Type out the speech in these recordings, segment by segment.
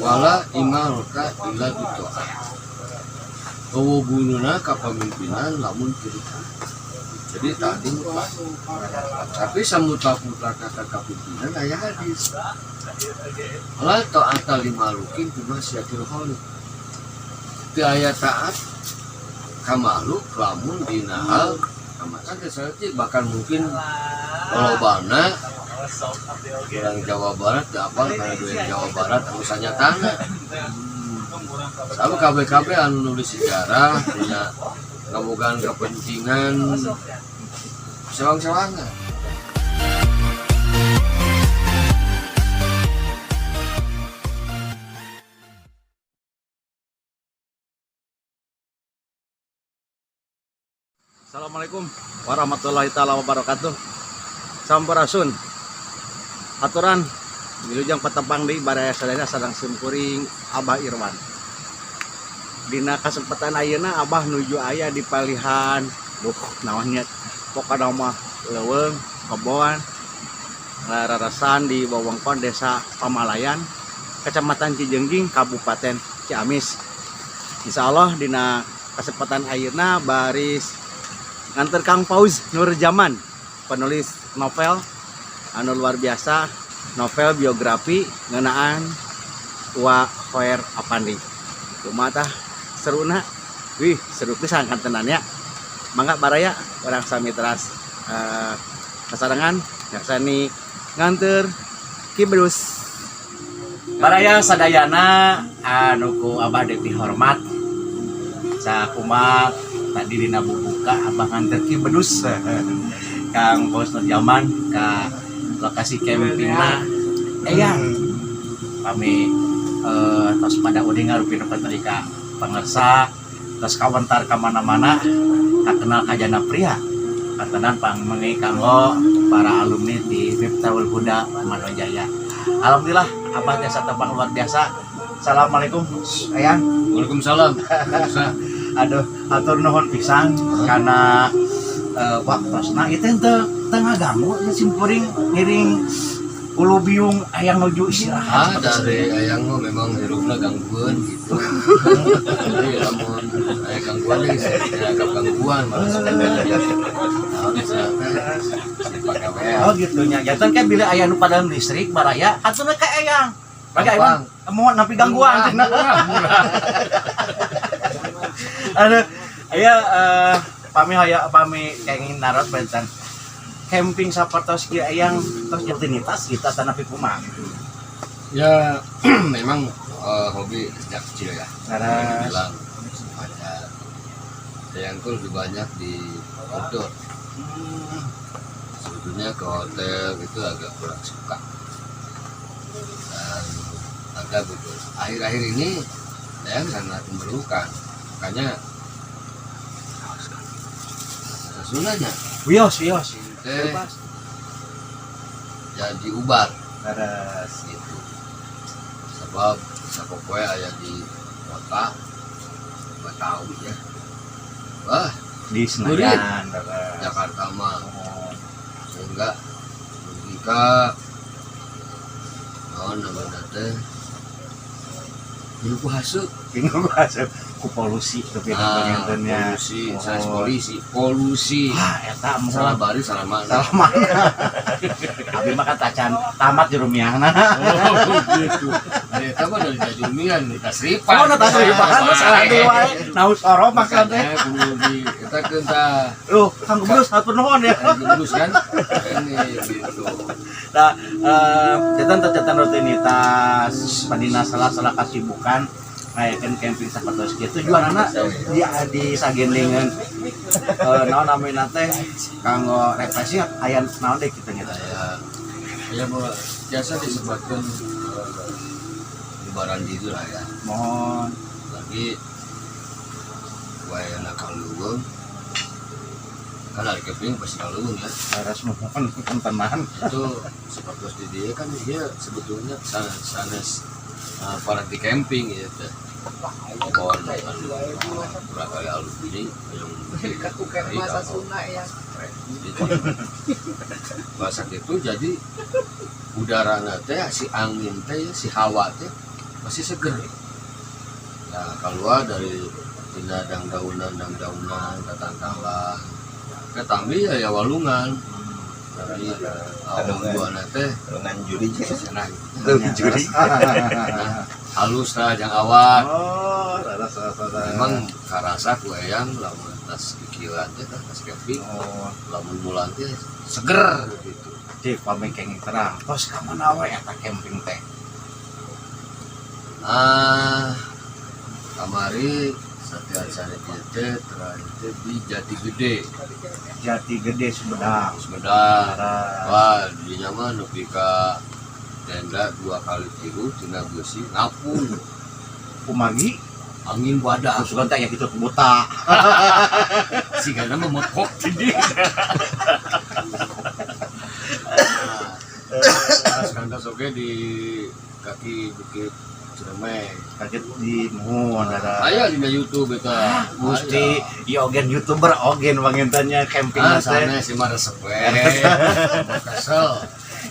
Wala imarota illa bitoah. Euweuh gununa kapamimpinan lamun teu ditaat. Jadi taat mutlak. Tapi samutlak-mutlak kata kapimpinan aya hadis. La ta'ata li makhlukin fi maksiatil khaliq. Teu aya taat ka makhluk lamun dina hal kan teu bahkan mungkin lolobana orang Jawa Barat teu apal kana duit Jawa Barat anu sanyatana. Sabab kabeh-kabeh anu nulis sejarah punya ngabogaan kepentingan sewang-sewangan. Assalamualaikum warahmatullahi taala wabarakatuh. Sampurasun. Aturan wilujeng patepang deui baraya sadaya sareng simkuring Abah Irwan. Dina kesempatan ayeuna Abah nuju aya di palihan duh naon nya pokona mah leuweung kebon rarasan di wewengkon Desa Pamalayan, Kecamatan Cijeungjing, Kabupaten Ciamis. Insyaallah dina kesempatan ayeuna baris nganter Kang Fauz Nurjaman, penulis novel anu luar biasa, novel biografi ngeunaan Wa Khoer Afandi. Kumaha tah seruna? Wih, seru pisan kantenan ya. Mangga baraya urang sami teras kasarengan yaksani nganter Ki Bedus. Baraya sadayana anu ku Abah Depi hormat. Sakumaha tadi dina buka Abah nganter Ki Bedus Kang Fauz Nurjaman ka lokasi campingna eyang. Kami tos pada udah ngarupin tadi ka pangersa tos kawentar ka mana-mana kakenal kajana pria kantenan pangmengi kanggo para alumni di Miftahul Huda Manonjaya. Alhamdulillah Abah jasa tepang luar biasa. Assalamualaikum Eyang. Waalaikumsalam. Aduh, atur nuhun pisan karena waktosna itu teu teu ngaganggu ya simkuring ngiring ulu biung ayang nuju istirahat. Ah, dari ayang mah memang hirupna gangguan gitu. Jadi lamun aya gangguan ge dianggap gangguan malah sebenarnya. Naon istilahna si pagawean. Oh gitu nya. Jantan kayak bila aya nu padam listrik baraya katuna ka eyang. Baga emang mau nampi gangguan. Murah, murah. Aduh, aya pami haya pami kenging narot benten. Camping sapertos kieu eyang tos rutinitas kita tanapi kumaha. Ya memang hobi sejak kecil ya. Leres. Bilang ada yang tuh lebih banyak di outdoor. Sebetulnya ke hotel itu agak kurang suka. Dan agak betul. Akhir-akhir ini saya sangat memerlukan. Makanya sesunanya Wios, wios. Teh jadi ubar Leres. Gitu. Sebab sapopoe aya di kota Betawi ya. Wah, Di Senayan, leres. Jakarta mah sehingga jika naon namanya teh hidup hasut. Bingung asup ku polusi tapi ah, nya. Polusi, salah polisi, polusi. Ah, eta mah salah baris, salah mana? Salah mana? Abi mah kan tacan tamat jurumiahna. Oh, gitu. Dari eta mah dari Jajumian, di Tasripan. Oh, na tasripan salah deui wae. Naus oro makan teh. Makanya kudu di eta keun tah. Loh, Kang Gebrus hatur nuhun ya. Kang Gebrus kan ini gitu. Nah, jatan rutinitas padina salah-salah kasibukan ngayakeun camping sapertos kieu tujuanana di sagendengeun naon namina teh kanggo refreshing aya naon deui kitu nya. Aya ya bahwa biasa disebutkan lebaran diri lah ya. Mohon. Lagi wayana kaleuweung kan hari camping pasti kaleuweung ya. Leres, mohon tenan. Itu seperti di dia kan dia sebetulnya sanes party camping ya teh bawa kurang kali alumni yang Bahasa Sunda ya. Bahasa itu jadi udara teh si angin teh ya, si hawa teh Masih seger ya, keluar dari tina dangdaunan dangdaunan tatangkalan ketambi ya, ya walungan. Jadi awal dua teh Dengan juri. Nah, Lebih juri. Nah, halus lah jang awak. Oh, rada rada rada. Memang karasa ku eyang lamun tas kikieuan teh, tas camping, Oh, lamun bulan teh seger gitu. Cik, pami kenging terang. Tos ka mana we eta camping teh? Ah, kamari sateuacan ieu teh terakhir teh di Jati Gede. Jati Gede Sumedang. Sumedang. Leres. Wah, dinya mah nepi ka tenda 2 kali 3 tina beusi ngapung. Kumargi? Angin badak. Sugan teh aya kitu buta. Sigana mah mekok di dieu. Nah, kantos oge di kaki Bukit Ciremai. Kaget di muhun ada. Aya dina YouTube eta. Gusti, ieu ogen YouTuber ogen wangintannya camping Ah, teh. sana sih mah resep we. Kesel.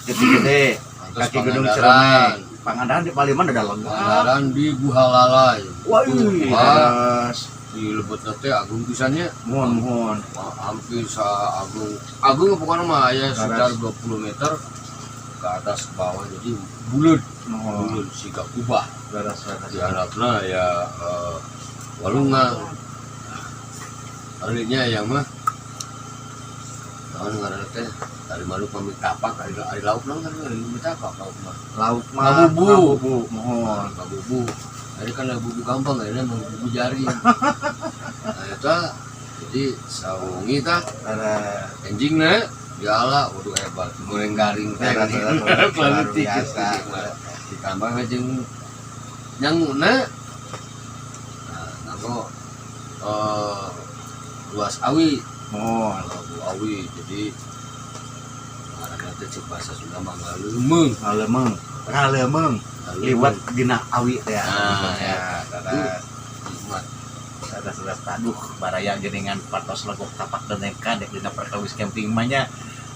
Jati Gede, Terus kaki Gunung Pangandaran. Ciremai. Pangandaran di Paliman ada lengkap. Pangandaran di Guhalalay. Wah, Wah, leres. di lebetna teh agung pisannya. Muhun muhun. Wah, hampir sa agung. Agung pokoknya mah aya sekitar 20 meter ke atas ke bawah, jadi bulat. Muhun. Bulat siga kubah. Leres leres. Di harapna ya walungan. Artinya yang mah naon ngaranna teh, ari malu pami tapak, ari ari lauk naon kan, ari tapak lauk mah. Lauk mah Ngabubu. Ngabubu, muhun. Ngabubu. Ari kan ngabubu gampang, akhirnya ngabubu jari. Nah, eta jadi sawengi tah Leres. enjingna diala, waduh hebat, goreng garing teh kan. Leres, leres, luar Keleutik biasa. Ditambah jeung nyanguna, nah nganggo luas awi. Muhun. Labu awi, jadi ngaranna teh cek bahasa Sunda mah ngaleumeng. Ngaleumeng. Ngaleumeng. Liwat dina awi teh. Nah, ya. Leres. Nikmat. Leres leres, aduh, baraya geningan patos legok tapak dan dek dina perkawis camping mah nya.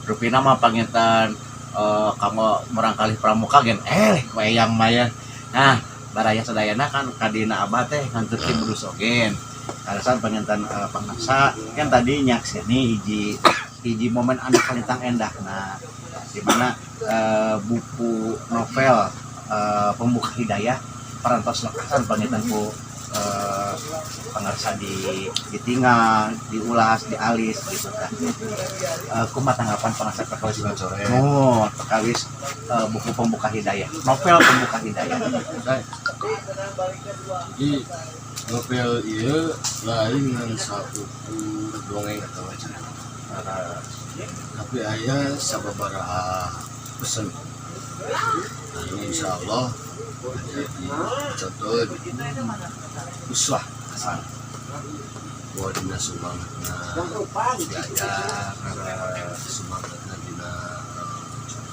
Rupina mah panginten kanggo murangkalih pramuka gen ku eyang mah ya. Nah, baraya sadayana kan kadina abah teh nganterkeun bedus ogen. Kaleresan panginten pangaksa kan tadi nyakseni hiji hiji momen anu kalintang endah. Nah, di mana buku novel Pembuka Hidayah parantos lekasan panginten ku pangarsa di ditinggal, diulas, dialis gitu kan. Kumaha tanggapan pangarsa perkawis? Sore. Oh, perkawis buku Pembuka Hidayah, novel Pembuka Hidayah. Saya. Jadi novel ieu lain ngan saukur dongeng atau cerita. Tapi aya sababaraha pesen. Nah, ini insya Allah jadi contoh uswah hasanah. Bahwa dina semangatna diajar, semangatna dina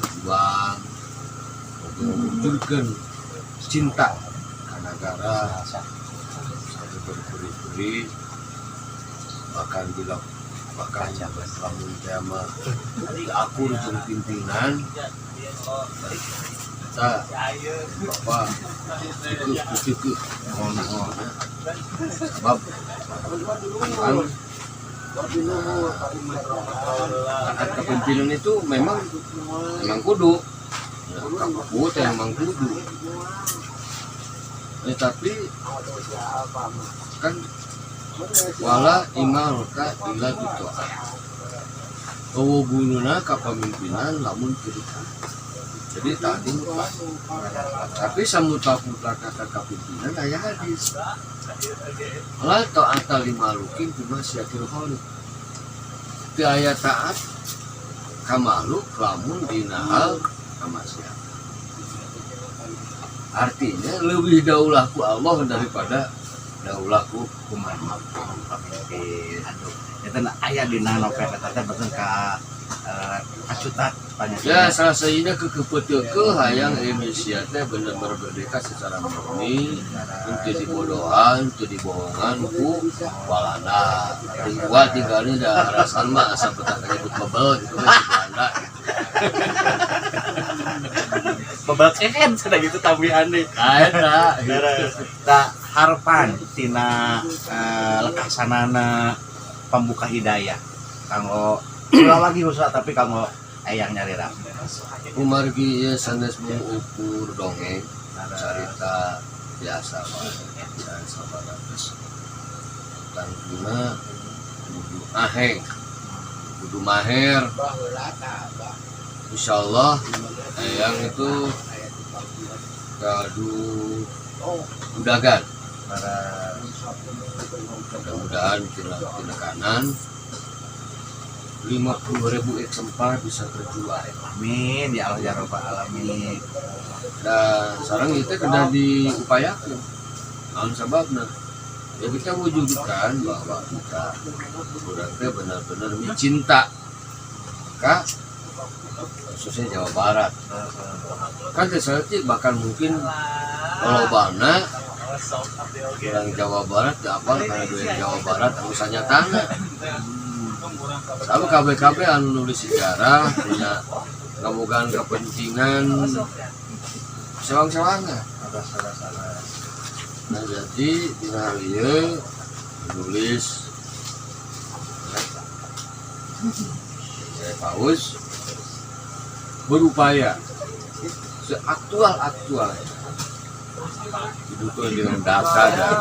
berjuang, mewujudkan cinta ka negara sampai berperi-peri, bahkan bila bahkan lamun teh mah akur jeung pimpinan eta bapak ikut ikut, sebab kan angkat kepemimpinan itu memang memang kudu ya, kamu teh memang kudu tapi kan wala imarota illa bitoah, euweuh gununa kapamimpinan lamun teu ditaat. Jadi taat mutlak, tapi samutlak mutlak kata kapimpinan aya hadis la ta'ata li makhlukin fi maksiatil khaliq, teu aya taat ka makhluk lamun dina hal kamaksiatan. Artinya lebih daulah ku Allah daripada daulah ku Kumaha pamimpin. Aduh, itu aya dina novel eta teh betul ka kacutat banyak. Ya, salah satunya ke hayang Indonesia teh bener-bener merdeka secara murni, untuk dibodohan, untuk dibohongan ku Walanda. Gua tinggalnya dah alasan mah asa betah nyebut mebel gitu kan si Belanda. Babak cenah gitu tambihan deui. Nah, eta. Tah, harapan tina lekasanana Pambuka Hidayah kanggo ulah lagi usaha, tapi kanggo Eyang nyalira. Kumargi ieu sanes mung ukur dongeng, carita biasa wae, biasa baratus. Tangtuna kudu aheng, kudu maher. Insyaallah Eyang itu gaduh udagan, mudah-mudahan tina tina kanan 50.000 eksemplar bisa terjual. Amin ya Allah ya Rabbal alamin. Dan sekarang itu sudah diupayakan. Naon sababna? Ya, kita wujudkan bahwa kita urang teh benar-benar mencinta ka khususnya Jawa Barat kan. Teh bahkan mungkin kalau bana orang Jawa Barat teu apal karena duit Jawa Barat anu sanyatana. Lalu KBKB anu nulis sejarah punya kabogaan kepentingan sewang-sewangan. Nah, jadi dina hal ieu menulis ya, Paus berupaya seaktual-aktual didukung dengan data dan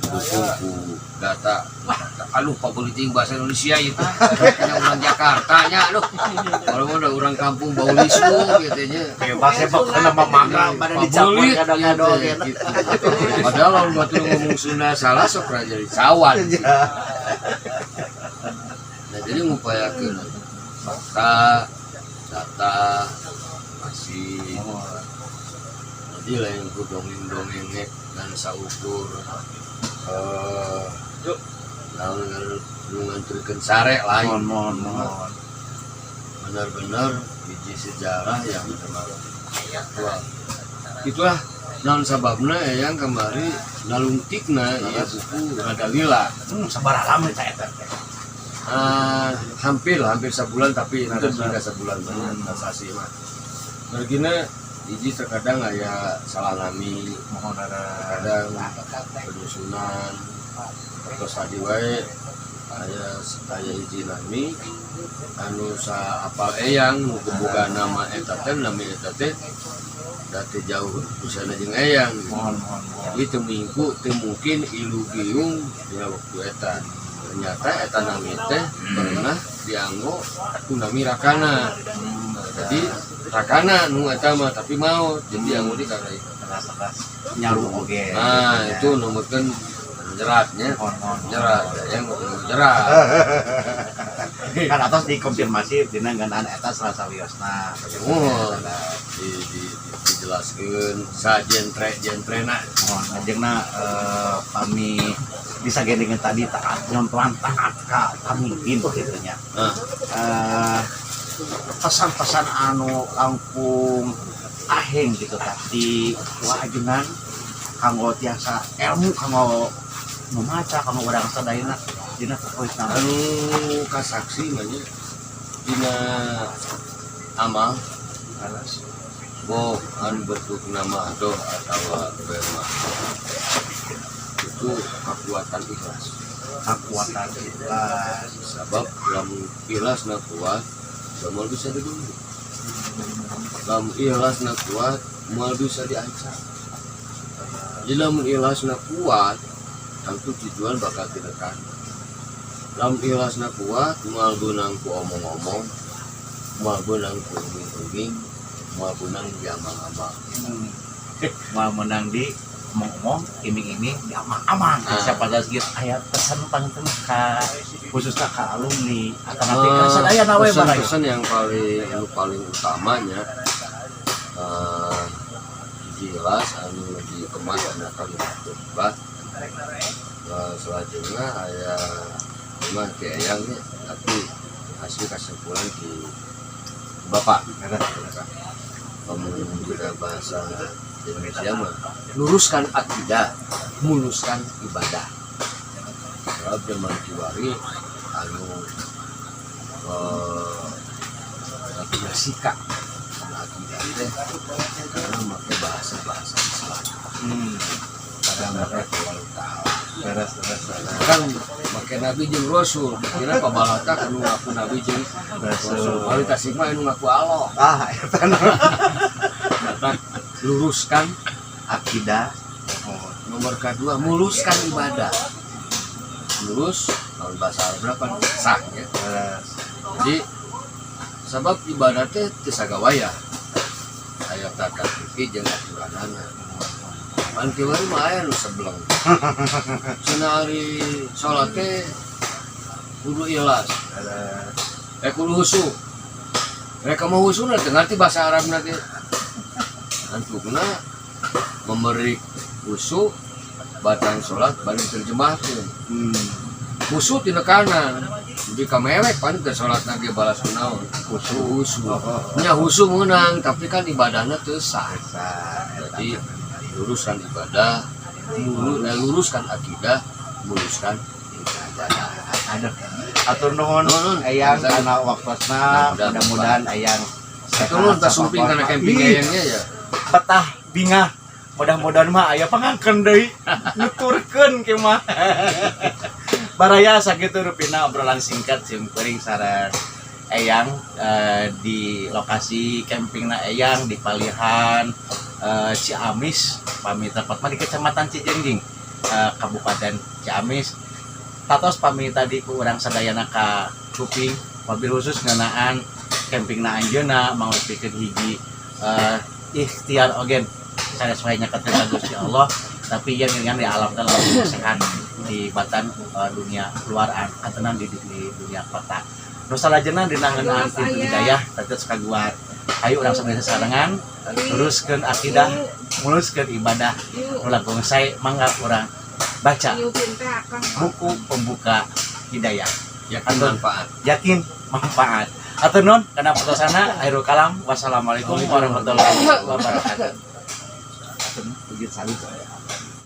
didukung ku data. Aduh, politik bahasa Indonesia itu hanya orang Jakarta nya. Aduh, kalau mau ada orang kampung bau lisu gitu nya. Bebas ya pokoknya mah, mangga pada dicampur Pabulit, kadang-kadang gitu, gitu. Gitu. Padahal kalau batur ngomong Sunda salah sok jadi cawan. Nah, jadi ngupayakeun fakta, data masih, jadi lain ku dongeng-dongeng dan saukur naon nu nganturkeun sare, lain. Mohon, mohon, mohon. Benar-benar hiji sejarah yang memang aktual. Itulah naon sababna yang kemarin nalungtikna ya buku rada lila. Sabaraha lama eta eta teh? Ah, hampir hampir sebulan, tapi itu tidak sebulan banget sasi mah. Margina hiji terkadang aya salah nami, Mohon ada. Terkadang penyusunan atau tadi wae aya aya hiji nami anu sa apal Eyang nu boga nama eta teh, nami eta teh da teu jauh usana jeung Eyang gitu. Mohon, mohon, mohon. Jadi teu minggu teu mungkin ilu giung dina waktu eta, ternyata eta nami teh pernah dianggo ku nami rakana. Nah, jadi rakana nu eta mah, tapi mau jadi dianggo di karena itu. Keras keras nyaru oge. Nah, itu nomorkan nyeratnya. Mohon, mohon. Nyerat yang nyerat. Kan atos dikonfirmasi dina ngeunaan eta salah sawiosna. Oh, dijelaskeun sa genre genrena. Mohon ajengna pami bisa dengan tadi taat nyontohan taat ka pamimpin gitu nya. Ah. Pesan-pesan anu langkung aheng gitu tadi ajengan kanggo tiasa ilmu, kanggo membaca, kanggo urang sadayana dina favorit nama. Anu kasaksi mah nya dina amal boh anu bentuk nama doh atau berma itu kekuatan ikhlas. Kekuatan ikhlas. Sebab lamun ikhlas na kuat, moal bisa dibunuh. Lamun ikhlas na kuat, moal bisa diancam. Jadi lamun ikhlas na kuat, tentu tujuan bakal dinekan. Lamun ikhlas na kuat, moal beunang ku omong-omong, moal beunang ku iming-iming, moal beunang di amang-amang. Moal menang di omong-omong, iming-iming, di amang-amang. Ah. Siapa lagi aya pesan panginten ka khususnya ka alumni atau nanti ka Eh, sadayana we baraya. Pesan-pesan yang paling anu paling utamanya jelas anu dikemas anu kalimat khotbah. Selanjutnya aya memang ki Eyang nya, tapi hasil kesimpulan di bapak kamu juga bahasa Indonesia mah luruskan akidah, muluskan ibadah. Sebab zaman kiwari anu bersika akidah. teh karena make bahasa-bahasa Islam, kadang make taala. Beres, beres, beres. Kan make nabi jeung rasul, kira pabalatak anu ngaku nabi jeung rasul. Paling Tasik mah anu ngaku Allah. Ah, eta. Maka luruskan akidah. Nomor kedua, muluskan ibadah. Lurus kalau bahasa Arab berapa sah ya. Jadi sebab ibadah teh teu sagawaya, aya tata tertib jeung aturanana. Pan kiwari mah aya nu sebeleng cenah, ari salat teh kudu ikhlas, kudu husu. Mereka mau husu teu ngerti bahasa Arab ge. Antukna memberi husu bacaan sholat bari terjemahkeun. Husu tina kanan jadi kamewek pan teu salat ge balas kunaon husu husu. Nya husu meunang, tapi kan ibadahna teu sah. Jadi luruskan ibadah, luruskan akidah, luruskan ibadah. Aduh, atur nuhun. Nuhun. Eyang karena waktosna, mudah-mudahan Eyang Turun tas sumping karena camping. Ih, Eyangnya ya. Betah bingah, mudah-mudahan mah aya pangangkeun deui nuturkeun ke mah. Baraya, sakitu rupina obrolan singkat simkuring sareng Eyang di lokasi campingna Eyang di Palihan Ciamis, pami tepat mah di Kecamatan Cijeungjing, Kabupaten Ciamis. Tatos pami tadi ku urang sadayana ka kuping wabil khusus ngeunaan campingna anjeunna mangrupikeun hiji ikhtiar ogen sanes wae nyaketin ka Gusti Allah, tapi yang dengan di alam teh lebih sehat di batan dunia luar atenan di dunia kota. Nu salajengna dina ngeunaan pintu hidayah tetes kaguar. Ayo urang sadaya sarengan luruskeun akidah, muluskeun ibadah, nu langkung sae mangga urang baca buku pembuka hidayah. Yakin manfaat. Yakin manfaat. Hatur nuhun kana pertosana. Akhirul kalam, wassalamualaikum warahmatullahi wabarakatuh. Salut saya.